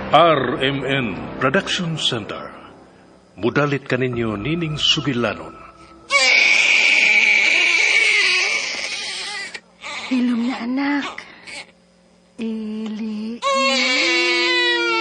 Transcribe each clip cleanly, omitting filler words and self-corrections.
RMN Production Center. Mudalit kaninyo nining sugilanon. Hilom na, anak. Ili, ili,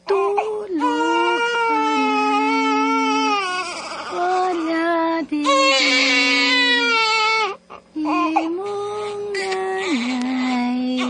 tulog anay. Wala di imong nanay.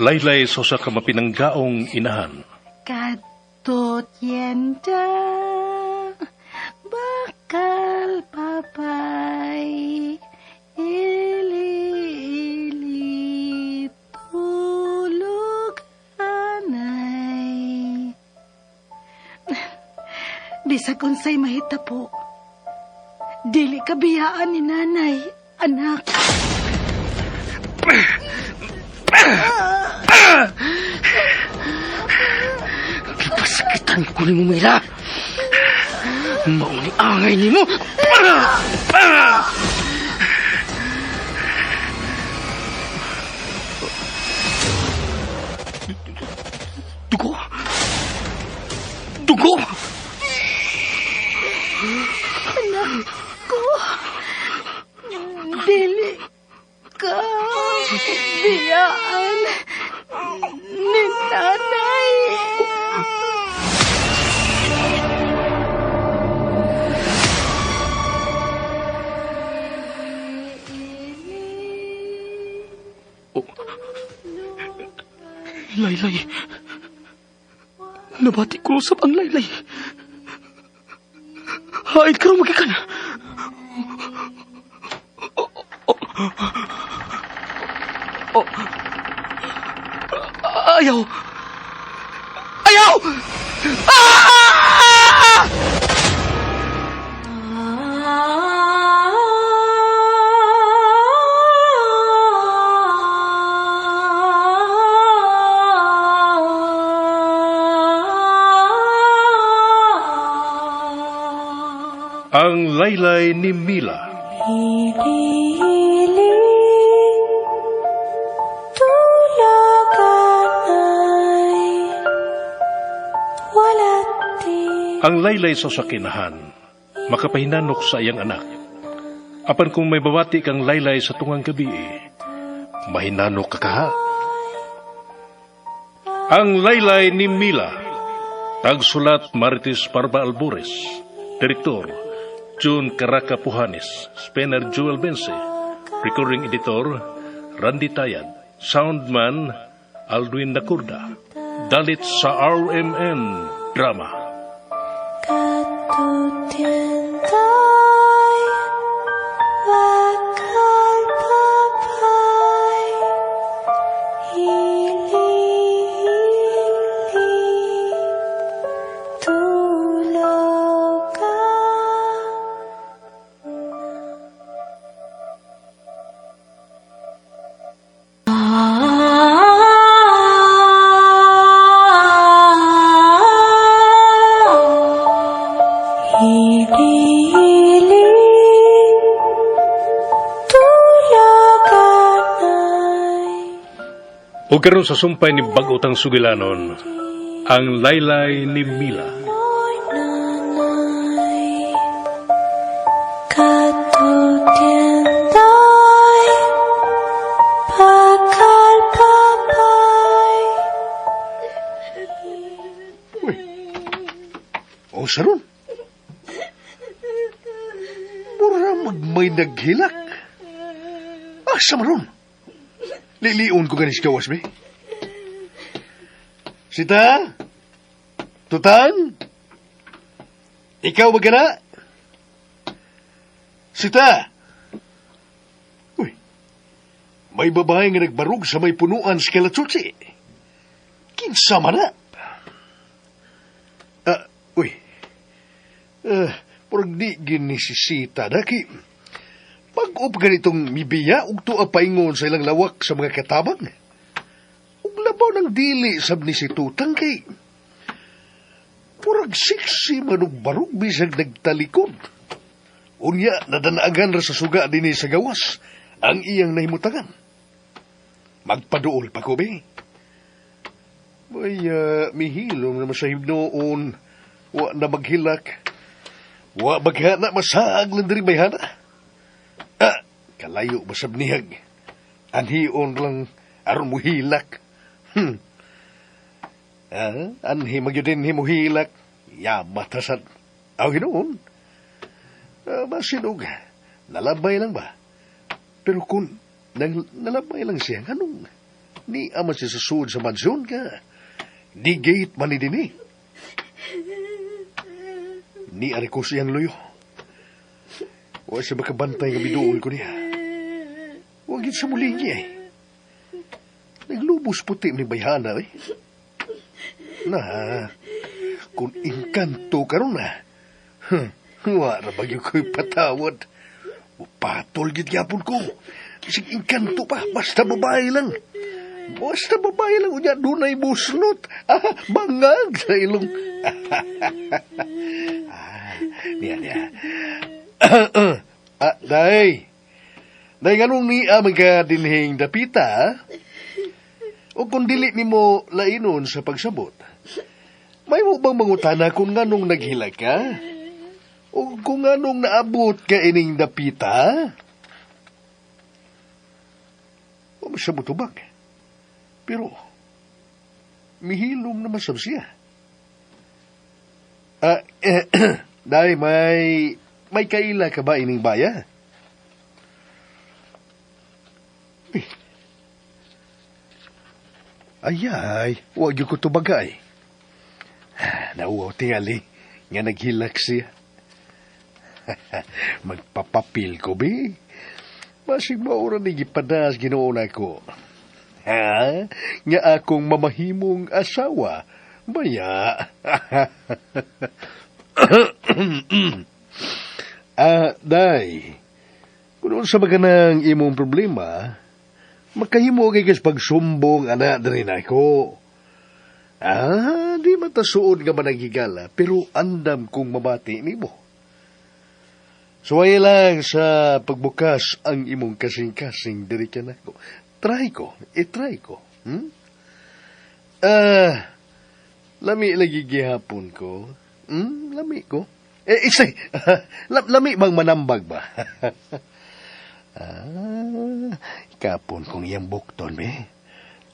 Laylay sa usa ka mapinanggaong inahan. Kadtot yenda, bakal papay, ili, ili, tulog anay. Bisag unsay mahitapo, dili ka biyaan ni nanay, anak. Gipasakitan ko ni mo, Mila. Mauni angay ni mo. Dugo! Dugo! Anak ko, dili ka biyaan ni nanay. Oh. Laylay. Nabati ko usab ang laylay. Haid karon magikan. Oh, oh, oh. Ayaw. Ayaw! Ah! Ang Laylay ni Mila. Ili, tulog anay, wala di. Ang laylay sa sakinahan, makapahinanok sa iyang anak. Apan kung may babati kang laylay sa tungang gabi, mahinanok ka kaha. Ang Laylay ni Mila. Tagsulat Marites Parba Albores. Direktor June Caraca Puhanes. Spenner Joel Bense. Recording Editor Randy Tayad. Soundman Aldwin Nakurda. Dalit sa RMN Drama. Katutientay, bakal papay, ili, ili, tulog ka. Ili, ili, tulog anay. O karon sa sumpay ni bag-otang sugilanon, ang Laylay ni Mila. Oy, nanay, katutientay, bakal papay. O saron. Mura magmay naghilak. Asa maron? Liliun ko ganis gawas, be. Sita? Tutan? Ikaw ba gana? Sita? Uy, may babae nga nagbarug sa may punuan sa kalatsutsi. Kinsa man na? Ah, uy. Murag di gini si Sita daki. Pag-up ganitong mibiya ug tuwa paingon sa ilang lawak sa mga katabang. Ug labaw ng dili sab ni si Tutang kay murag siksi man og barug bisag nagtalikod. Unya nadanaagan ra sa suga dinhi sa gawas ang iyang nahimutangan. Magpaduol pa ko be. May mihilom naman sa himnoon. Wa na maghilak. Wa maghana, masaag lang diri bayhana. Ah, kalayo basab nihag. Anhion lang aron muhilak. Ah, anhi magyudin himuhilak. Ya, matasad. Aw, hinuon. Ah, masinog. Nalabay lang ba? Pero kung nang, nalabay lang siya, anong ni ama siya sa sud sa mansyon ka? Di gate man ni dinhi. Ni ari ko siyang luyo. Wa siya makabantay nga biduol ko niya. Wa gid sa mulingi eh. Naglubos puti ni bayhana eh. Na, kung engkanto karon na. Huh, wa ra ba gyud ko'y patawad. Patol gid gyapon ko. Bisag engkanto pa, basta babae lang. Basta babae lang, unya dunay buslot. Ah, bangag sa ilong. Ah, niya, niya. Ah, day. Day, nganong niya magkadinhing dapita? O kung dili nimo lainon sa pagsabot, may mo bang mangutana kung nganong naghilak ka? O kung nganong naabot ka ining dapita? O siya mutubag. Pero, mihilom naman sab siya. Ah, eh, day, may kaila ka ba ining baya? Eh. Ay, ay, wag yung ko tubagay. Nauwaw tingali, nga naghilak siya. Magpapapil ko, bi. Basig maura ni gipadas Ginoo nako. Ha? Nga akong mamahimong asawa. Baya. Ah, day. Kung sa maganang imong problema, makahimo kay kas pagsumbong ana diri nako. Ah, di matasuod nga managhigala, pero andam kong mabati nimo. Suway lang sa pagbukas ang imong kasing-kasing diri kanako. Try ko, i-try ko. Hmm? Ah, lami lagi gihapon ko. Hmm, lami ko. Eh, isay, lami bang manambag ba? Ah, kapon kong iyang bukton, be.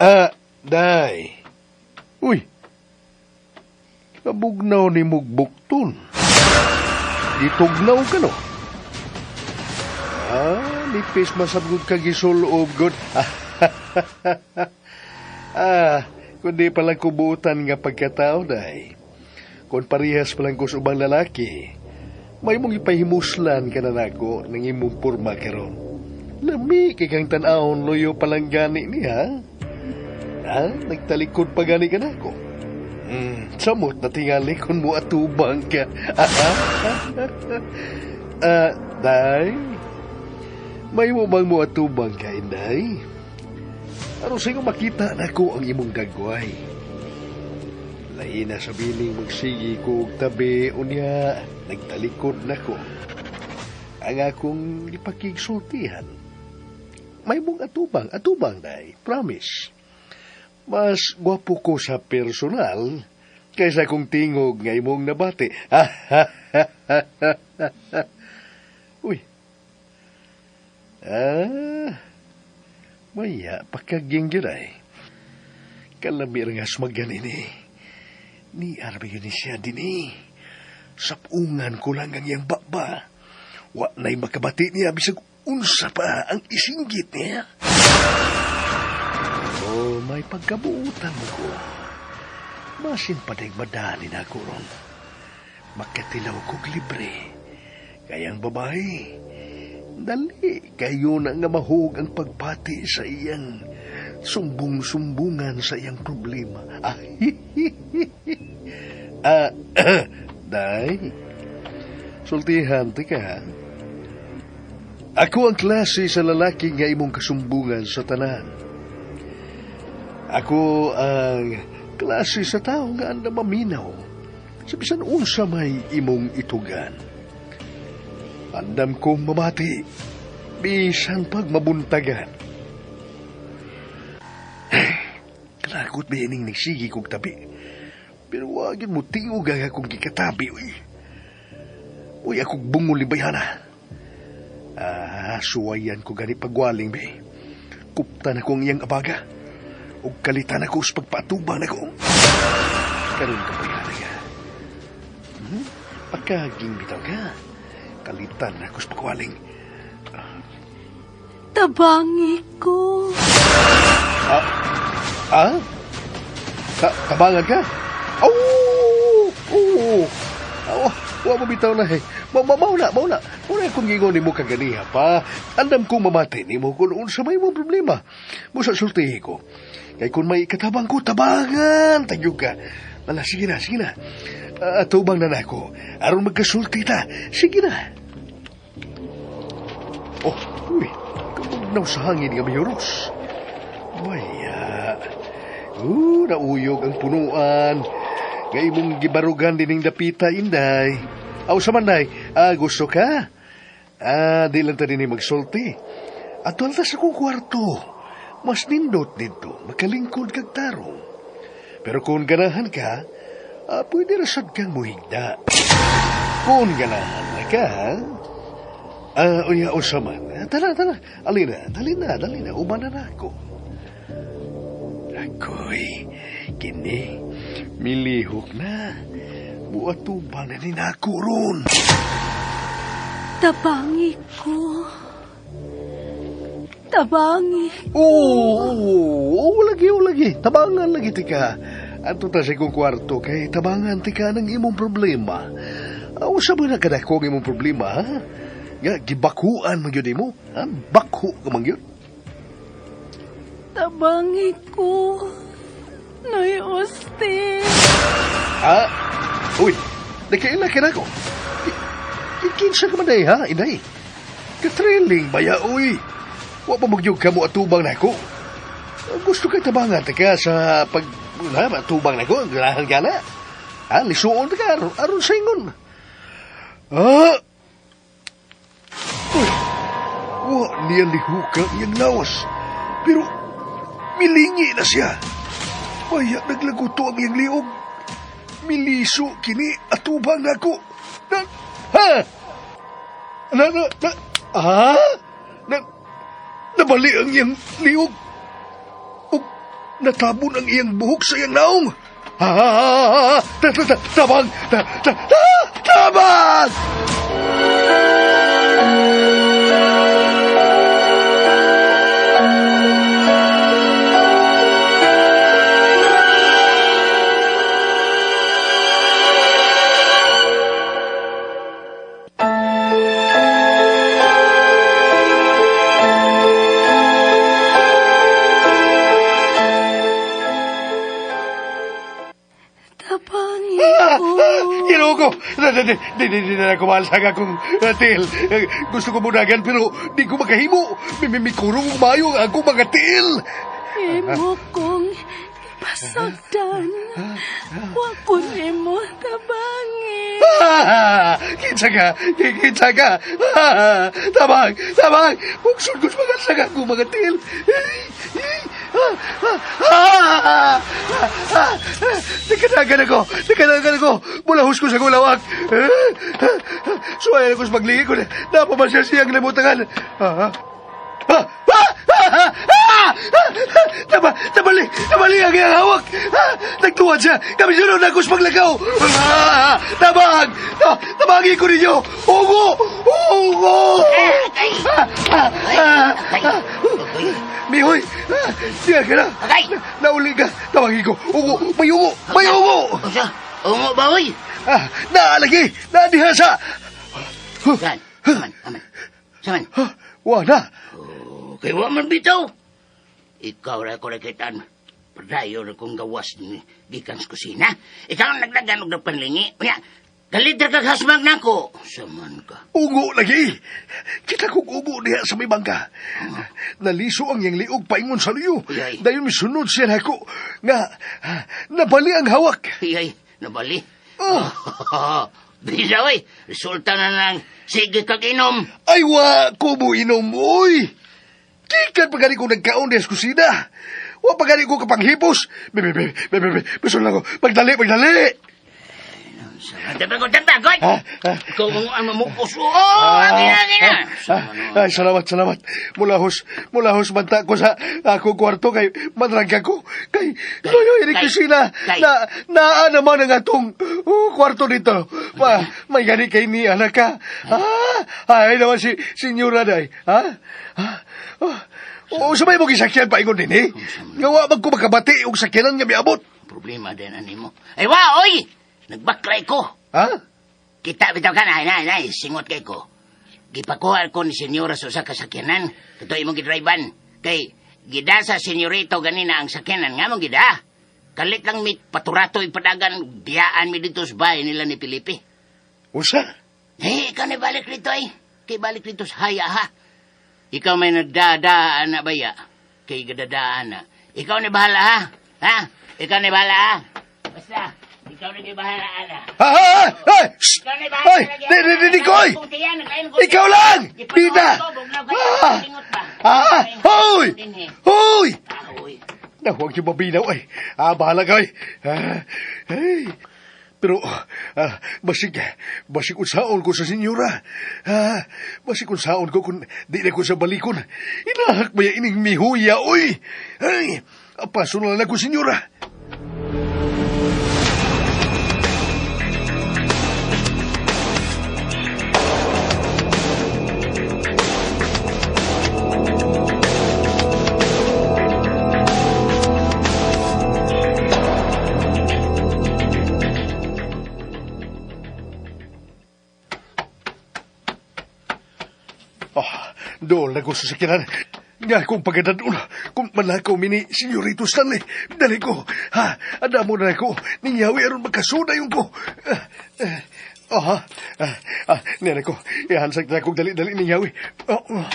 Ah, day. Uy, kabugnaw ni mong bukton. Gitugnaw ka, no? Ah, nipis masabgot ka gisulob, god. Ah, kundi palang kubutan nga pagkatao, day. Kung parehas palang ko sa ubang lalaki, may mong ipahimuslan ka na nako ng imong porma karon. Lami kay kang tan-awon loyo palang gani niya. Ha? Nagtalikod pa gani ka nako. Samot na tingali kung mo atubang ka. Ah, day? May mo bang mo atubang ka, inday? Aron sa makita nako ang imong dagway. Lain na sa biling magsigi ko og tabi, unya, nagtalikod nako. Ang akong ipakigsultihan. May mong atubang, atubang, day, promise. Mas gwapo ko sa personal kaysa kung tingog nga imong nabati. Uy. Ah, maya pagkaginggiray. Kalamir nga smagan ini. Ni arbi yun siya din eh. Sapungan ko lang ang iyang baba. Wa na'y makabati niya bisag unsa pa ang isinggit niya. Oh, may pagkabuutan mo ko. Masin pa ding madali na ako ron. Makatilaw kog libre. Kaya ang babae, dali kayo na nga mahug ang pagpati sa iyang sumbong-sumbungan sa iyang problema. Ah, day, sultihan ti ka. Ako ang klase sa lalaki nga imong kasumbungan sa tanan. Ako ang klase sa tao nga anda maminaw sa bisan unsa may imong itugan. Andam kong mamati, bisan pag mabuntagan. Panakot ba ining nagsigi kog tabi? Pero wag yun mo tingog ang akong gikatabi, uy. Uy, akong bungol ni Bayana. Ah, suwayan ko gani pagwaling, be. Kupta na ko ang iyang abaga. O kalitan ako sa pagpatubang na ko. Karoon ka, Bayana ka. Pagkaging bitaw ka, kalitan ako sa pagwaling. Tabangi ko. Ah? Tabangan ka? Oh! Oh! Oh, wa mo bitaw na eh. Mao na, mao na. Mao na kung gingon nimo kaganiha pa. Andam kong mamatay nimo kung unsa may imong problema. Busa sultihi ko. Kay kung may katabang ko, tabangan. Tagyog ka. Mala, sige na, sige na. Atubang na nako. Aron magkasulti ta. Sige na. Oh, uy. Kamugnaw sa hangin nga mayuros. Maya. Nauyog ang punuan. Nga imong gibarugan dining dapita, Inday. Aw, sa manday, gusto ka? Di lang ta dinhi magsulti. Atol ta sa kong kwarto. Mas nindot dito, makalingkod kag tarong. Pero kung ganahan ka, pwede ra sad kang muhigda. Kung ganahan na ka, unya usa man. Tara, tara. Alina, dali na, dali na. Uban na na ako. Ako'y, kini, milihok na. Buat tubang na ni nako ron. Tabangi ko. Tabangi. Oo, oo, lagi, oo, lagi. Tabangan lagi tika. Ato ta sa ikong kwarto kay tabangan tika ng imong problema. Usa ba na kadako ang imong problema, ha? Nga, gibakuan man gyud nimo, ha? Bakho ka man gyud. Tabangi ko. Noy Austin. Ah, uy, nakaila ka na ko. Kinsa ka man day, ha, inday? Katriling ba ya, uy? Wa pa magyug ka mo atubang na ako. Gusto kay tabangan ta ka sa pag... Na, atubang na ko, ganahan ka na. Ha, lisuon ta ka, aron sa ingon. Ah! Uy, wa niya lihuka iyang lawas. Pero, milingi na siya. Maya naglaguto ang iyang liog. Miliso kini atubang nako. Na, ha? Na, na, na, ha? Na, nabali ang iyang liog. Ug natabon ang iyang buhok sa iyang naong. Ha, ha, ha, ha, ta, ta, ta, tabang, ta, ta, ta, tabang! Tabangi ko. Ginoo ko! Di, di, di, na ako mahal sa akong tiil. Gusto ko mudagan pero di ko makahimo. Mikurong mayo ang akong mga tiil. Imo kong ipasagdan. Wa ko nimo tabangi. Ah, kinsa ka? Kinsa ka? Ah, tabang! Tabang! Bugsod ko sa mga saga akong mga tiil. Ah, ah, ah, Nakadagan ako! Nakadagan ako! Mulahos ko sa gulawak! Suwayan ako sa paglihi ko. Napabasya siyang limutangan. Ah, ah, ah, ah, ah, Tama, tabali, tabali ang iyang hawak. Ah, nagtuwad siya. Kami sunod ako sa paglakaw. Ah, tabang! Tabangin ko ninyo! Ugo! Ugo! Ah, ah, ah, ah. Mihoy! Ah, diyan ka na! Agay! Nauli ka! Tawagin ko! Ugo! May ugo! May ugo! Unsa? Ungo ba, oy? Ah, naalagi! Naadiha sa... Saan? Saman, saman. Saman. Ah, wala! Okay, wa man bitaw. Ikaw ra ko nakitaan. Padayo ra kong gawas ni gikan sa kusina. Ikaw ang nagdagan og nagpanlingi. Unya, galit ra kag hasmag nako. Saman ka. Ungo lagi! Kita kong ugo diha sa may bangka. Naliso ang iyang liog paingon sa luyo. Uyay. Dayon misunod siya nako nga nabali ang hawak. Ay, nabali. Oh. Bisa, oy. Resulta na lang. Sige kag inom. Ay wa ko mo inom, oy! Gikan pa gani ko nagkaon diha sa kusina. Wa pa gani ko kapanghipos. Be, be, be, be, be, be. Bisan lang ko. Magdali, magdali. Tabagot, tabagot! Ha? Ha? Ikaw ang ang mamukos. Oh, akin na, akin na. Ah, ay, salamat, salamat. Mulahos, mulahos banta ko sa akong kwarto kay madraga ko. Kay, loyo, ini kay, kusina. kay. Na, naa naman ang atong oh, kwarto dito. Ma, may gani kay ni anak ka. Ah, ay naman si senyora day. Ha? Ah, oh, oh, sabay mo gisakyan pa ingon din eh. Nga wa man ko makabati og sakyanan nga miabot. Problema din ani mo. Ay, wa, oy! Nagbaklay ko. Ha? Kita bitaw ka na, nay, nay, singot kay ko. Gipakuha ko ni senyora sa usa ka sakyanan. Totoo imong gidriban. Kay gida sa senyorito ganina ang sakyanan nga mong gida. Kalit lang mi paturato ipadagan biyaan mi dito sa bahay nila ni Felipe. Usa? Eh, ikaw na balik dito ay. Kay balik dito sa haya ha. Ikaw may nagdadaan na baya. Kay gadadaan na. Ikaw na bahala ha. Ha? Ikaw na bahala ha. Basta, ikaw na bahala ana. Ha, ha, ha! Ay! Shh! Ikaw na bahala Ay! Di, di, di, di, koy! Ikaw lang! Bida! Ah! Ah! Hoy! Hoy! Na, huwag yung mabinaw ay. Ah, bahala ka ay. Ah, ay. Pero, ah, basig, basig unsaon ko sa senyora. Ah, basig unsaon ko kung di na ko sa balikon. Inahak ba ya ining mihuya, oy? Ay, apaso na lang ako, senyora. Ah, dool na ko sa sakyanan. Nga akong pagkadadol. Kung malakaw mi ni Senyorito Stanley, dali ko. Ha, adamo na ako. Ningyawi aron magkasuda yung ko. Ah, ah, aha, ah, ah, niyan ako. Ihansag na akong dali-dali ningyawi. Oh, oh,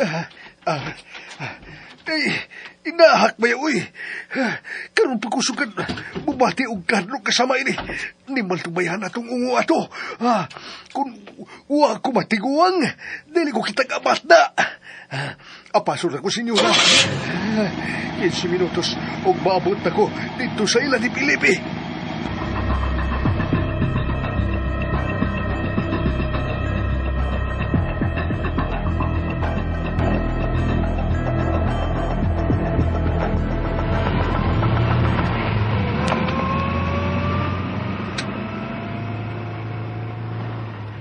ah, ah, ah. Ay, inahak ba uy? Ah, karon pa ko sugad, bubati og kadlok kasama ini. Nimal tubayan atong ungo ato. Ah, kung wa ko matiguang, dili ko kitag abat na. Ah, apaso na ko, senyora. Ah, 15 minutos, og maabot na ko dito sa ila ni Felipe.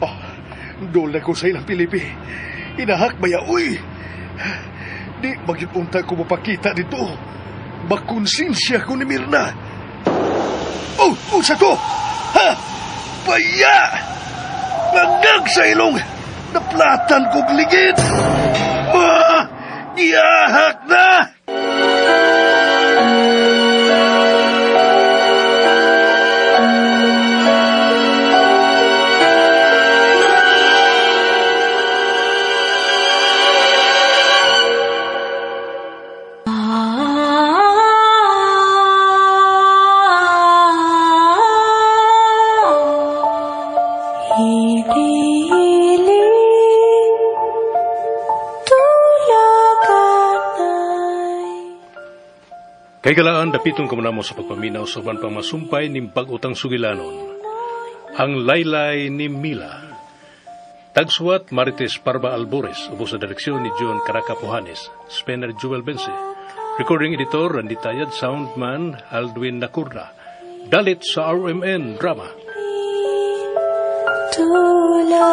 Oh, doon na ko sa ilang Pilipi. Inahak ba ya, uy? Di magyud unta ko mapakita dito. Makonsensya ko ni Mirna. Oh, usa to! Ha? Baya! Bangag sa ilong! Naplatan kog ligid! Ah! Giyahak na! Hili-hili, tulaganay. Kay galaan dapiton kamunamo sa pagpaminaw sa uban pang masumpay ning bag-utang sugilanon. Ang laylay ni Mila. Tagsuwat Marites Parba Albores, ubos sa direksyon ni John Caracapohanes, Spencer Jewel Bense. Recording editor Randy Tayad, soundman Aldwin Nakurda. Dalit sa RMN Drama. Tulaganay.